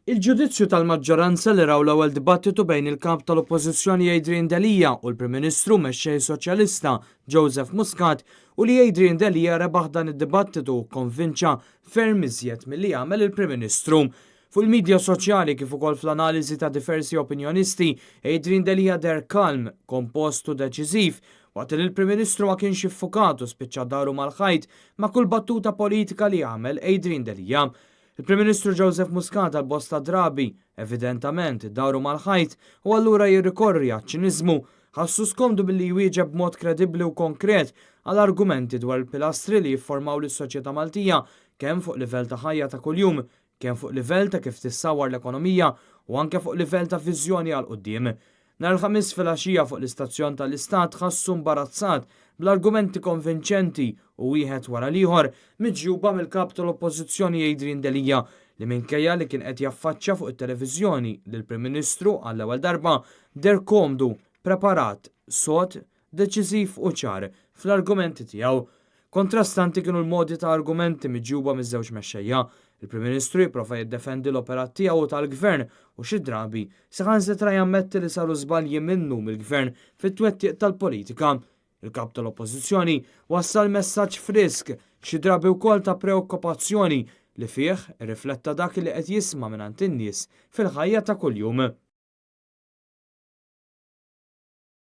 Il-ġudizzju tal-maġġoranza li raw l-ewwel dibattitu bejn il-Kap tal-Oppożizzjoni Adrian Delia u l-Prim Ministru Mexxej Soċjalista Joseph Muscat hu li Adrian Delia rebaħ dan id-dibattitu u kkonvinċa ferm iżjed milli għamel il-Prim Ministru. Fuq il-midja soċjali kif ukoll fl-analiżi ta' diversi opinjonisti, Adrian Delia deher kalm, kompost u deċiżiv waqt li l-Prim Ministru ma kienx iffukat u spiċċa daru mal-ħajt ma' kull battuta politika li għamel Adrian Delia. Il-Prim Ministru Joseph Muscat għal bosta drabi, evidentament, daru mal-ħajt u allura jirrikorri għaċ-ċiniżmu, ħassu skomdu billi jwieġeb b'mod kredibbli u konkret għal argumenti dwar il-pilastri li jifformaw lis-soċjetà Maltija kemm fuq livell ta' ħajja ta' kuljum, kemm fuq livell ta' kif tissawwar l-ekonomija u anke fuq livell ta' viżjoni għal quddiem. Nhar il-Ħamis filgħaxija fuq l-istazzjon tal-Istat ħassu mbarazzat bl-argumenti konvinċenti u wieħed wara l-ieħor miġjuba mill-Kap tal-Oppożizzjoni Adrian Delia li minkejja li kien qed jaffaċċja fuq it-televiżjoni lill-Prim Ministru għall-ewwel darba deher komdu, preparat, sod, deċiżiv u ċar fl-argumenti tiegħu. Kontrastanti kienu l-modi ta' argumenti miġjuba miż-żewġ mexxejja. Il-Prim Ministru jipprova jiddefendi l-operat tiegħu u tal-Gvern u xi drabi saħansitra jammetti li saru żbalji minnu mill-Gvern fit-twettiq tal-politika. Il-Kap tal-Oppożizzjoni wassal messaġġ frisk, xi drabi wkoll ta' preokkupazzjoni li fih irrifletta dak li qed jisma' mingħand in-nies fil-ħajja ta' kuljum.